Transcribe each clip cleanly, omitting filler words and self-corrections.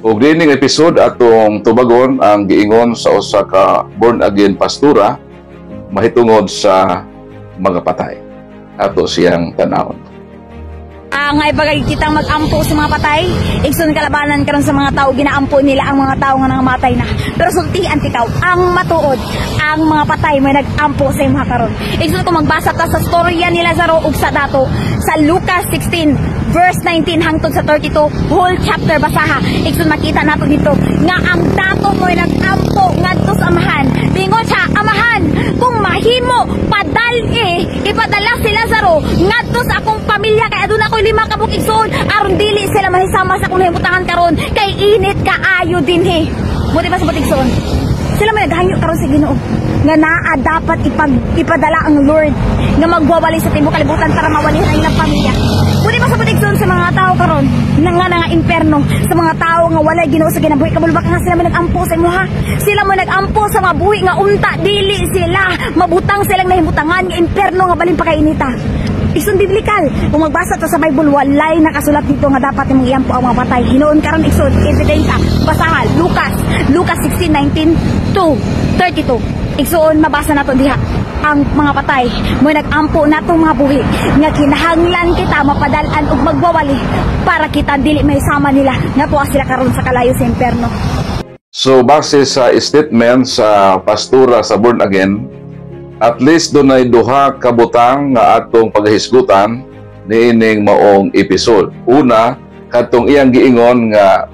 Ug dining episode, atong tubagon ang giingon sa usa ka born again pastora mahitungod sa mga patay. Ato siyang tanawon. Ang ay bagay kitang mag-ampo sa mga patay. Igsoon, kalabanan karon sa mga tao, ginaampo nila ang mga tao nga nangamatay na. Pero sultian tikaw, ang matuod, ang mga patay may nag-ampo sa imong karon. Igsoon, kung magbasa ta sa storya ni Lazaro ug sa dato sa Lucas 16 verse 19 hangtod sa 32, whole chapter basaha. Igsoon, makita nato dito nga ang dato mo'y nag-ampo ngadto sa Amahan. Bingon siya, "Amahan, kung mahimo, padal-i, ipadala si Lazaro ngadto sa akong pamilya kay aduna ko'y lima ka buok igsoon aron dili sila mahisama sa akong nahimutangan karon kay init kaayo dinhi." Buti pa sa igsoon. Sila may naghangyo karon sa Ginoo nga naa dapat ipadala ang Lord nga magwawali sa tibuok kalibutan para mawalihan ang ilang pamilya. Buti pa sa igsoon, sa mga tao karon na nga imperno, sa mga tao nga walay Ginoo sa kinabuhi, kabalo ba ka nga sila may nagampo sa imuha? Sila mo nagampo sa mga buhi nga unta dili sila mabutang silang nahimutangan nga imperno nga balin pa kainita. Igsoon, biblical. Kung magbasa ta sa Bible, walay nakasulat dito nga dapat imong iampo ang mga patay. Hinuon karon, igsoon, ebidensya. Basaha Lucas 16:19 to 32. Igsoon, mabasa nato diha ang mga patay mo nagampo natong mga buhi nga kinahanglan kita mapadal-an og magwawali para kita dili may sama nila nga tuwa sila karon sa kalayo sa imperno. So base sa statement sa pastora sa born again, at least dunay duha ka butang nga atong paghisgutan niining maong episode. Una, kadtong iyang giingon nga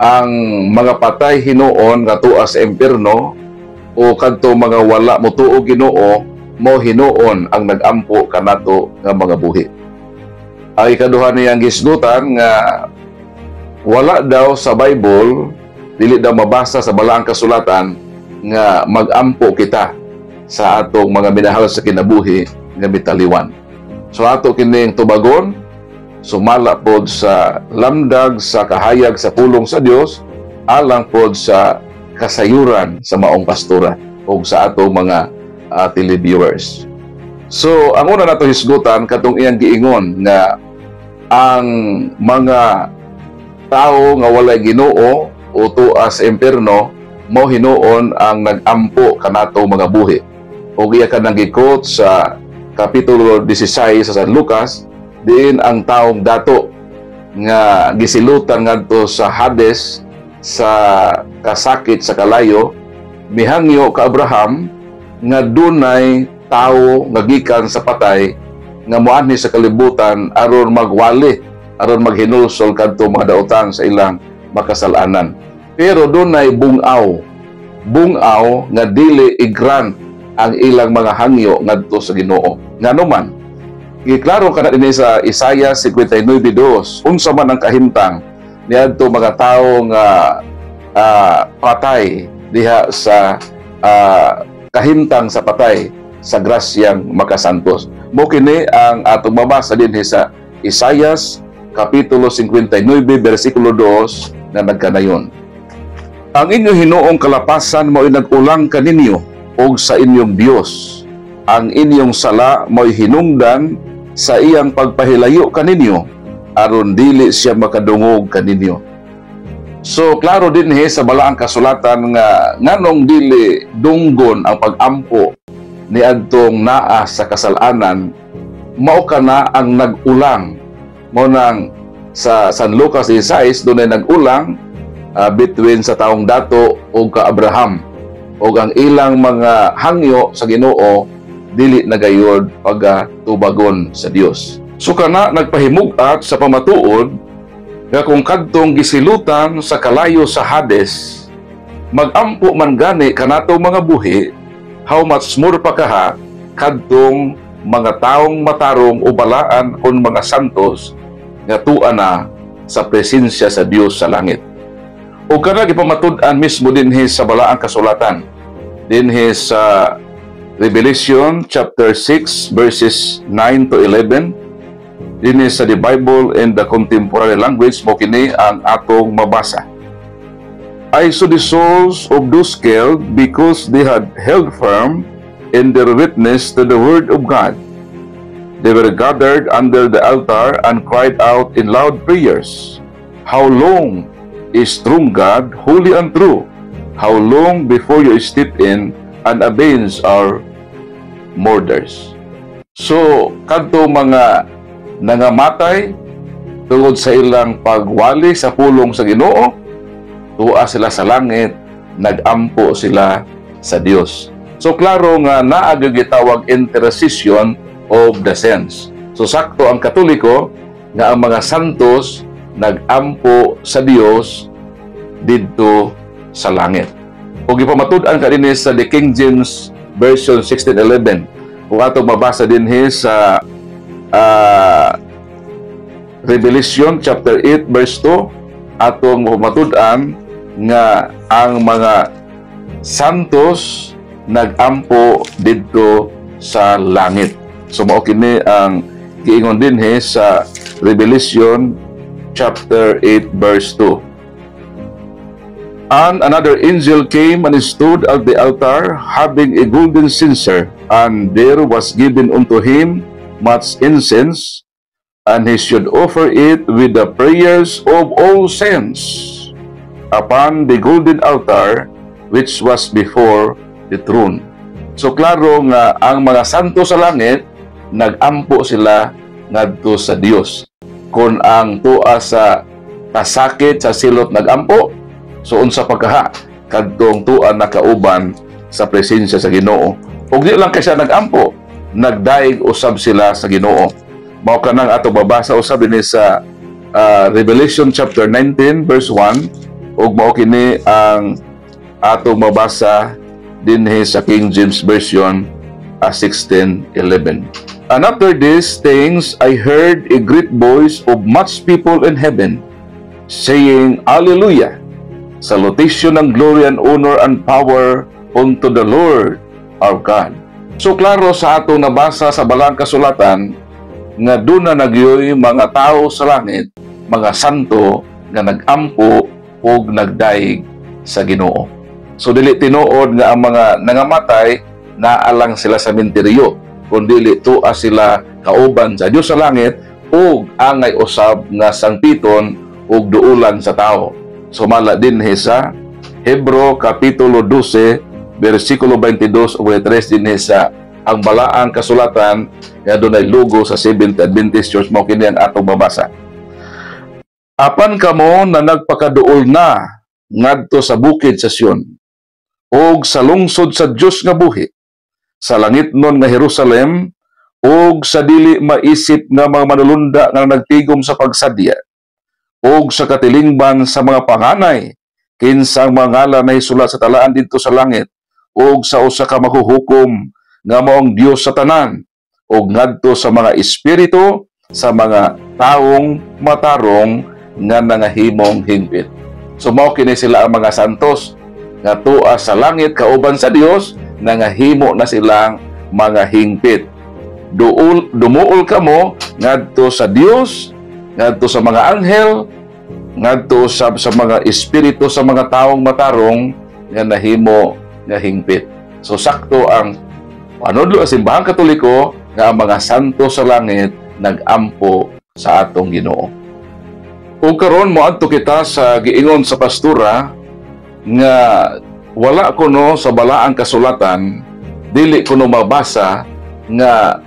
ang mga patay hinuon nga tuwa sa impierno o kadto mga wala motuo Ginoo mo hinuon ang nagampo kanato nga mga buhi. Ang ikaduha niyang gisgutan nga wala daw sa Bible, dili daw mabasa sa balaang kasulatan nga magampo kita sa atong mga minahal sa kinabuhi nga mitaliwan. So ato kining tubagon sumala pod sa lamdag sa kahayag sa pulong sa Dios, alang pod sa kasayuran sa maong pastora o sa atong mga televiewers. So ang una nato hisgutan, katong iyang giingon nga ang mga tao nga walay Ginoo o tuwa sa impierno mo hinuon ang nagampo kanato mga buhi. O iya ka nang gi-quote sa Kapitulo 16 sa San Lucas, diin ang taong dato nga gisilutan ngadto sa Hades, sa kasakit sa kalayo, mihangyo ka Abraham nga dunay tawo nga gikan sa patay nga moanhi sa kalibutan aron magwali, aron maghinulsol kadto mga dautan sa ilang makasalanan. Pero dunay bungaw bungaw nga dili i-grant ang ilang mga hangyo ngadto sa Ginoo. Ngano man, giklaro kana dinhi sa Isaiah 59:2 unsa man ang kahimtang niadto mga tawo nga patay diha sa kahimtang sa patay sa grasyang makasantos. Mo kini ang atong mabasa dinhi sa Isaiah Kapitulo 59 bersikulo 2 na nagkanayon: "Ang inyong hinuong kalapasan mo'y nag-ulang kaninyo og sa inyong Dios. Ang inyong sala mo'y hinungdan sa iyang pagpahilayo kaninyo aron dili siya makadungog kaninyo." So klaro dinhi sa balaang kasulatan nga nganong dili dunggon ang pag-ampo ni adtong naa sa kasalanan, mao kana ang nag-ulang. Mo nang sa San Lucas 16, dunay nag-ulang between sa taong dato ug ka Abraham ug ang ilang mga hangyo sa Ginoo dili na gayod pagatubagon sa Dios. So kana nagpahimug-at sa pamatuod nga kung kadtong gisilutan sa kalayo sa Hades magampo man gani kanato mga buhi, how much more pa kaha kadtong mga taong matarong o balaan kon mga santos nga tua na sa presensya sa Dios sa langit. O kana gipamatud-an mismo dinhi sa balaang kasulatan, dinhi sa Revelation chapter 6 verses 9 to 11, dinhi sa The Bible in the Contemporary Language, mo kini ang atong mabasa: "I saw the souls of those killed because they had held firm in their witness to the word of God. They were gathered under the altar and cried out in loud prayers, 'How long, Strong God, holy and true, how long before you step in and avenge our murders?" So, kadto mga nangamatay tungod sa ilang pagwali sa pulong sa Ginoo, tuwa sila sa langit, nagampo sila sa Dios. So klaro nga naa gitawag intercession of the saints. So sakto ang Katoliko nga ang mga santos nagampo sa Dios didto sa langit. Ug gipamatud-an ka dinhi sa the King James Version 1611. Kung atong mabasa dinhi sa Revelation chapter 8 verse 2, atong matud-an nga ang mga santos nagampo didto sa langit. So mao kini ang giingon dinhi sa Revelation chapter 8 verse 2. "And another angel came and stood at the altar, having a golden censer, and there was given unto him much incense, and he should offer it with the prayers of all saints upon the golden altar which was before the throne." So klaro nga ang mga santo sa langit nagampo sila ngadto sa Dios. Kung ang tua sa pasakit sa silot nagampo, so unsa pagkaha kadtong tua nakauban sa presensya sa Ginoo? Ug di lang kay siya nagampo, nagdaig usab sila sa Ginoo. Mao kanang ato babasa usab dinhi sa Revelation chapter 19 verse 1, ug mao kini ang atong mabasa dinhi sa King James Version 16:11. "And after these things I heard a great voice of much people in heaven, saying, 'Alleluia! Salutation and glory and honor and power unto the Lord our God.'" So klaro sa atong nabasa sa Balaang Kasulatan nga duna na gyoy mga tao sa langit, mga santo nga nagampo ug nagdaig sa Ginoo. So dili tinuod nga ang mga nangamatay naa lang sila sa sementeryo, kundi tua sila kauban sa Dios sa langit ug angay usab nga sangpiton ug duulan sa tao. Sumala dinhi sa Hebro kapitulo 12 bersikulo 22 ug 23 dinhi sa ang Balaang Kasulatan nga dunay logo sa Seventh Adventist Church, mao kini ang atong mabasa. "Apan kamo na nagpakaduol na ngadto sa bukid sa Sion ug sa lungsod sa Dios nga buhi, sa langitnon nga Jerusalem, ug sa dili maisip nga mga manulunda nga nagtigom sa pagsadya, ug sa katilingban sa mga panganay, kinsang mga ngalan nahisulat sa talaan didto sa langit, ug sa usa ka maghuhukom nga maong Dios sa tanan, ug ngadto sa mga espiritu sa mga taong matarong nga nangahimong hingpit." So mao kini sila ang mga santos nga tua sa langit kauban sa Dios, nangahimo na silang mga hingpit. Duol, dumuol kamo ngadto sa Dios, ngadto sa mga anghel, ngadto sa mga espiritu sa mga taong matarong nga nahimo nga hingpit. So sakto ang panudlo sa Simbahang Katoliko nga ang mga santo sa langit nagampo sa atong Ginoo. Ug karon moadto kita sa giingon sa pastura nga wala kuno sa Balaang Kasulatan, dili kuno mabasa nga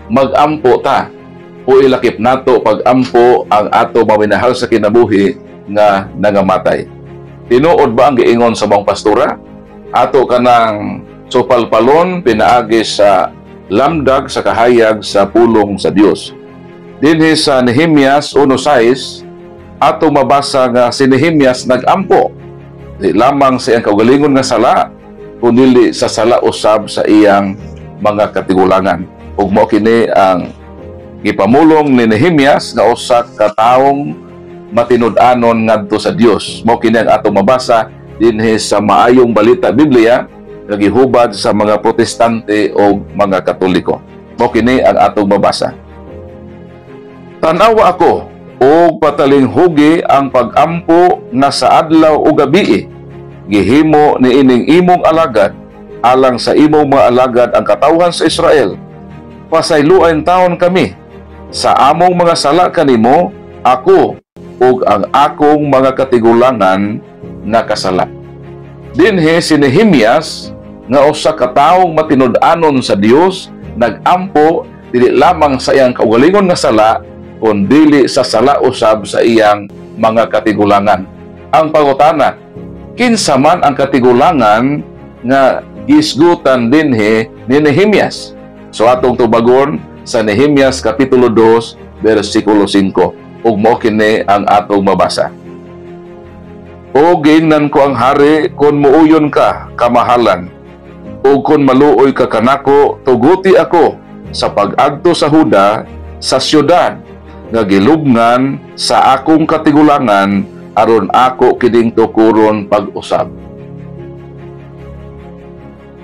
magampo ta o ilakip nato pagampo ang ato maminahal sa kinabuhi nga nangamatay. Tinuod ba ang giingon sa maong pastura? Ato kanang supalpalon pinaagi sa lamdag sa kahayag sa pulong sa Dios. Dinhi sa Nehemias 1:6, ato mabasa nga si Nehemias nagampo di lamang sa iyang kaugalingon nga sala, kundi sa sala usab sa iyang mga katigulangan. Ug mao kini ang gipamulong ni Nehemias nga usa ka taong matinud-anon ngadto sa Dios. Mao kini ang atong mabasa dinhi sa Maayong Balita Biblia nga gihubad sa mga Protestante o mga Katoliko. Mao kini ang atong mabasa. "Tan-awa ako og patalinghugi ang pagampo nga sa adlaw o gabii gihimo ni ining imong alagad alang sa imong mga alagad ang katawhan sa Israel. Pasayloa intawon kami sa among mga sala kanimo." Ako ug ang akong mga katigulangan nga kasala. Dinhi si Nehemias nga usa ka tawo matinud-anon sa Dios, nagampo dili lamang sa iyang kaugalingon nga sala kun dili sa sala usab sa iyang mga katigulangan. Ang pangutana, kinsa man ang katigulangan nga gisgutan dinhi ni Nehemias? So atong tubagon sa Nehemias kapitulo 2 bersikulo 5 ug mao kini ang atong mabasa. "O giingnan ko ang hari, kon muuyon ka, kamahalan, o kon maluoy ka kanako, tuguti ako sa pag-adto sa Huda, sa syudad nga gilubngan sa akong katigulangan, aron ako kining tukuron pag-usab."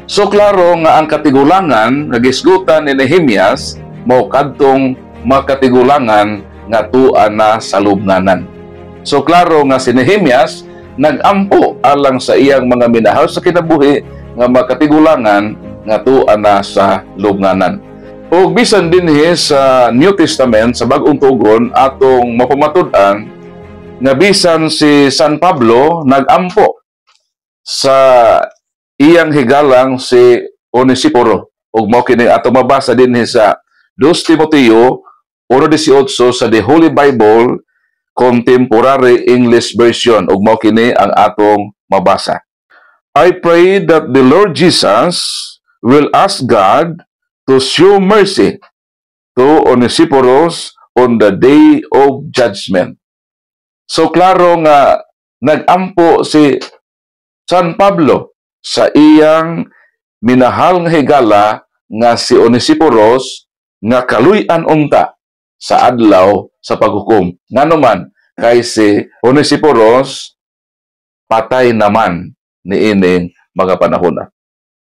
So klaro nga ang katigulangan nga gisgutan ni Nehemias mao kadtong mga katigulangan nga tua na sa lubnganan. So klaro nga si Nehemias nagampo alang sa iyang mga minahal sa kinabuhi nga mga katigulangan nga tua na sa lubnganan. O bisan dinhi sa New Testament, sa Bagong Tugon, atong mapamatud-an nga bisan si San Pablo nagampo sa iyang higalang si Onesiporo. Ug mao kini atong mabasa dinhi sa 2 Timoteo 1:18 sa The Holy Bible Contemporary English Version, ug mao kini ang atong mabasa. "I pray that the Lord Jesus will ask God to show mercy to Onesiphorus on the day of judgment." So klaro nga nagampo si San Pablo sa iyang minahal nga higala nga si Onesiphorus nga kaluy-an unta sa adlaw sa paghukom. Ngano man kay si Onesiphorus patay naman niining mga panahon na.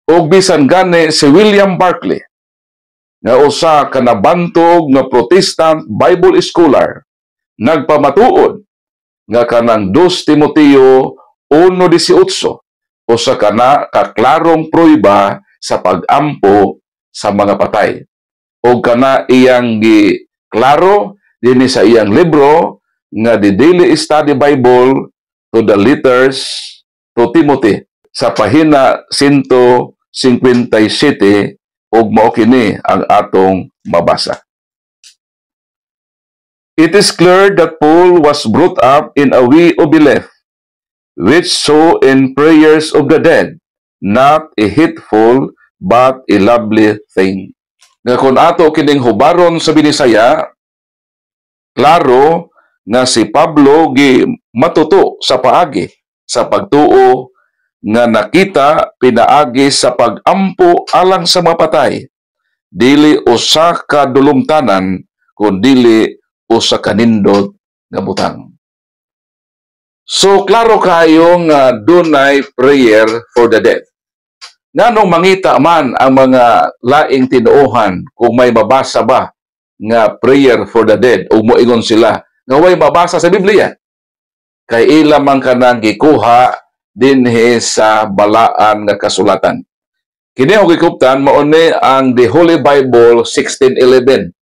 Og bisan gani si William Barclay nga usa ka nabantog nga Protestant Bible scholar, nagpamatuod nga kanang 2 Timoteo 1:18 usa kana kaklarong prueba sa pagampo sa mga patay. O kana iyang gi klaro dinhi sa iyang libro nga The Daily Study Bible to the Letters to Timothy sa pahina 157, ug mao kini ang atong mabasa. "It is clear that Paul was brought up in a way of belief which saw in prayers of the dead not a hateful but a lovely thing." Nga kung ato kining hubaron sa Binisaya, klaro nga si Pablo gi matuto sa paagi sa pagtuo nga nakita pinaagi sa pagampo alang sa mapatay dili usa ka dulumtanan kun dili usa ka nindot nga butang. So klaro kayo nga dunay prayer for the dead. Nganong mangita man ang mga laing tinuohan kung may mabasa ba nga prayer for the dead o moingon sila nga way mabasa sa Biblia? Kay ila man kanang gikuha dinhi sa balaan nga kasulatan. Kini ang gikuptan, mao ni ang The Holy Bible 1611.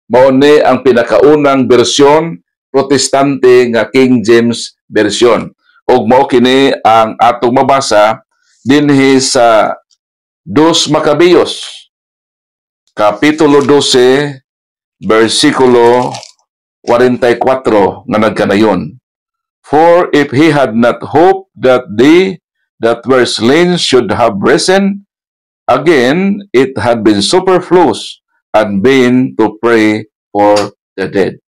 Mao ni ang pinakaunang bersyon Protestante nga King James Version. Ug mao kini ang atong mabasa dinhi sa Dos Maccabeos kapitulo 12 bersikulo 44 nga nagkanayon. "For if he had not hoped that they that were slain should have risen again, it had been superfluous and vain to pray for the dead."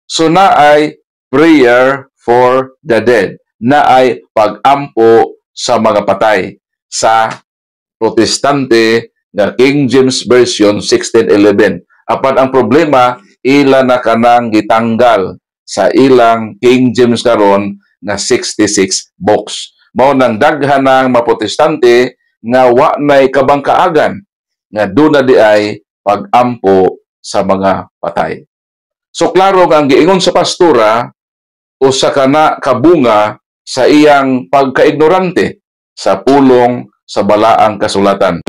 So naay prayer for the dead. Naay pagampo sa mga patay sa Protestante nga King James Version 1611. Apan ang problema, ila na kanang gitanggal sa ilang King James karon nga 66 books. Mao nang daghan ng mga Protestante nga wa nay kabangkaagan nga duna diay pagampo sa mga patay. So klaro nga ang giingon sa pastora usa kana kabunga sa iyang pagkaignorante sa pulong sa balaang kasulatan.